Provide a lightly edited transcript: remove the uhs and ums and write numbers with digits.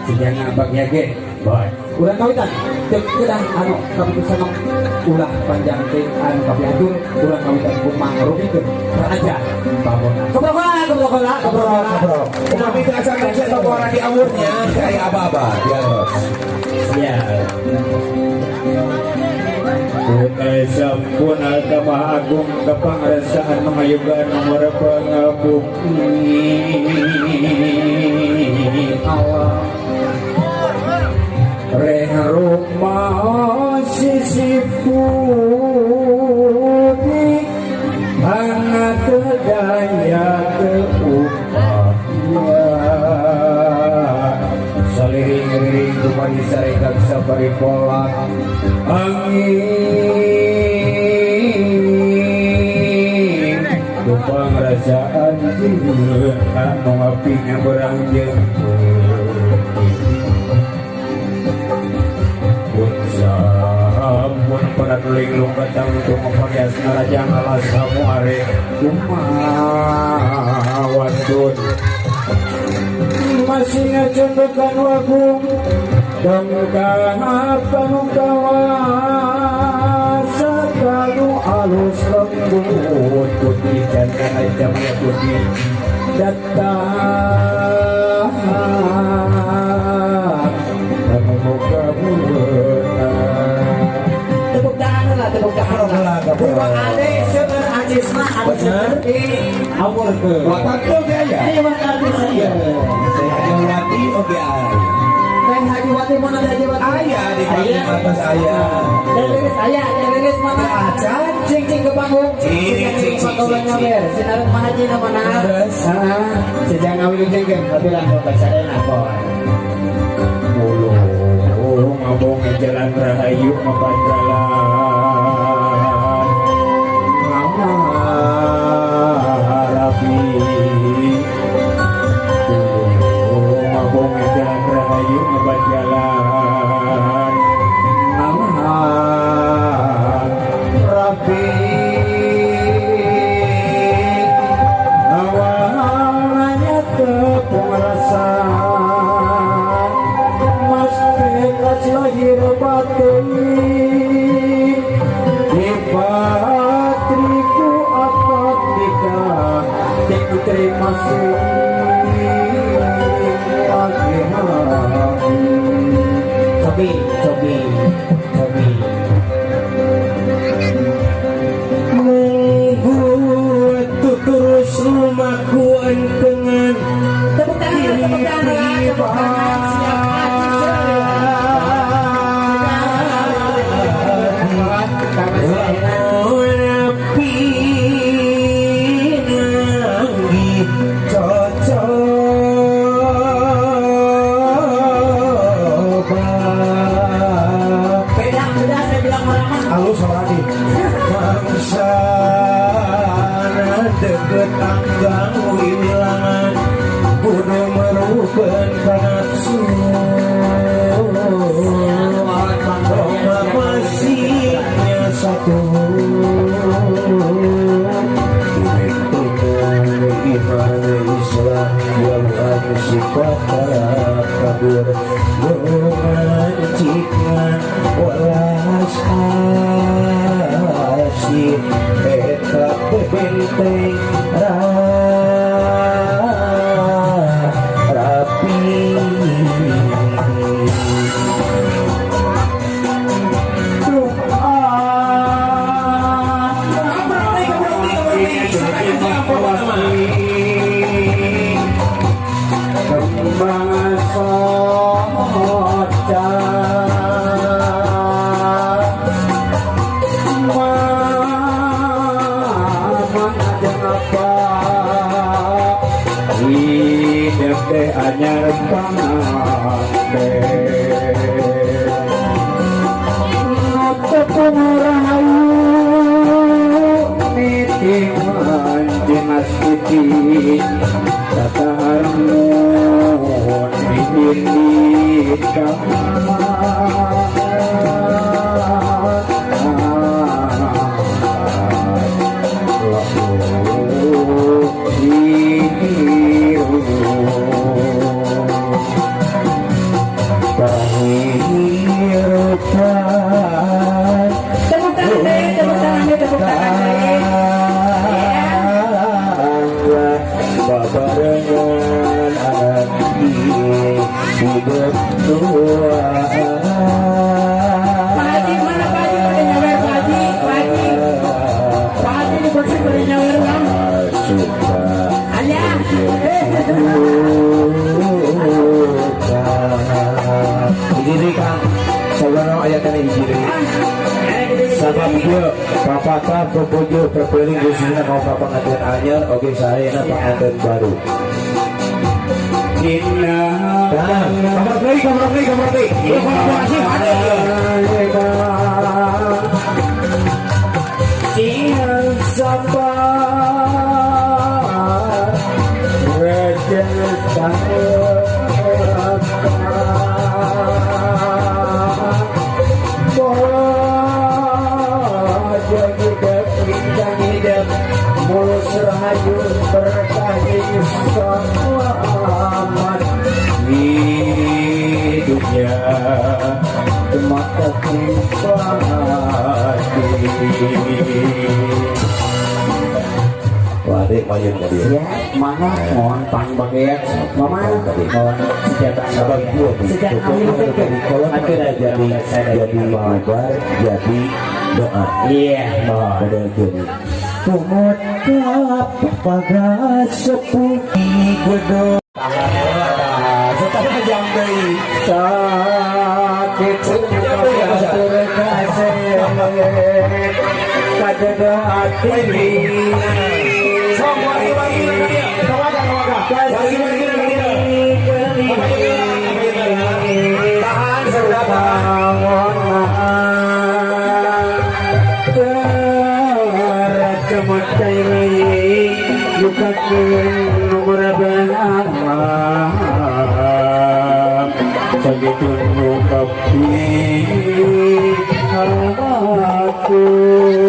Sejana bagya ge. Boy. Urang kawitan teu kedah anu kaputusan ulah panjang teh anu kapihatur urang kawitan kumang rupikeun raja Pamona. Kebrok kebrok kebrok kebrok. Upami teu acan kerja toko di awurnya kayak aba-aba di atas. Ya. Punai sampun Alkama Agung kepangrasaan mengayugan nomor pangabukti alam reh rumah sisi putih hangat daya keupaya saliring-liring dumadi sarekat sabari pola angin lupang rasaan jiwa anu ngapingnya berang jeung sampun para nuling lungkatang untuk memperias naraja alas samu are kumawatun masih ngacendekan wagung dongkap kanu kawasa kanu alus lembut putih jantan aja putih datang kanu muka tepuk tangan lah, tepuk tangan lah. Ruang ade seueur acisna anu seueur di amurkeun. Watati oge aya. Iya, watati saya. Teh Haji Wati oge aya. Teh Haji Wati mana Teh Haji Wati? Aya di panggung atas aya. Teh Lilis aya, Teh Lilis mana? Acan. Cing cing ke panggung. Cing cing cing. Panggung sinaran Pak Haji na mana? Heeh. Sejang ngawilujengkeun baturan bapak sarena boy. Bulu ngabong jalan rahayu mapanjalan ngarapi. Bulu ngabong jalan rahayu mapanjalan ngarapi. Awalnya tepung rasa lahir batin di patriku akad nikah diterima lagi hati. Cobi cobi cobi munggu tuturus lumaku entengan. Tepuk tangan, tepuk tangan, tepuk tangan. Siap deket tanggang wilangan kudu merupakan kanatsu Roma masihnya satu iman Islam yang sifat kabur mengancikan welas asih eta benteng rapi. Kembang soca mama ajeng apa hidup teh anyar pangande tepung rahayu niti manjenas putih tata harmoni ini Ieu papatah bobojo terpilih khususnya kaum pengantin anyar oke saena pengantin baru. Dina Nah, Kamar deui, kamar deui, kamar deui. Ieu kolaborasi ada ieu. Siang sabar Wajah Mulus rahayu berkah selamat hidupnya mata simpati. Wah, dek mayun tadi. Ya, mana mohon pangbagian, mama mohon senjata Sabar gua bu. Sejak Kalau jadi bubar, jadi doa. Iya, mohon. Model gini. Tumut paga sepuh gedo Setengah jam deui. Sakit atur kasih kadedo hati. Sok wargi-wargi na dia. Kawaga kawaga. Wargi-wargi na dia. Tahan sudah tahan. Aku.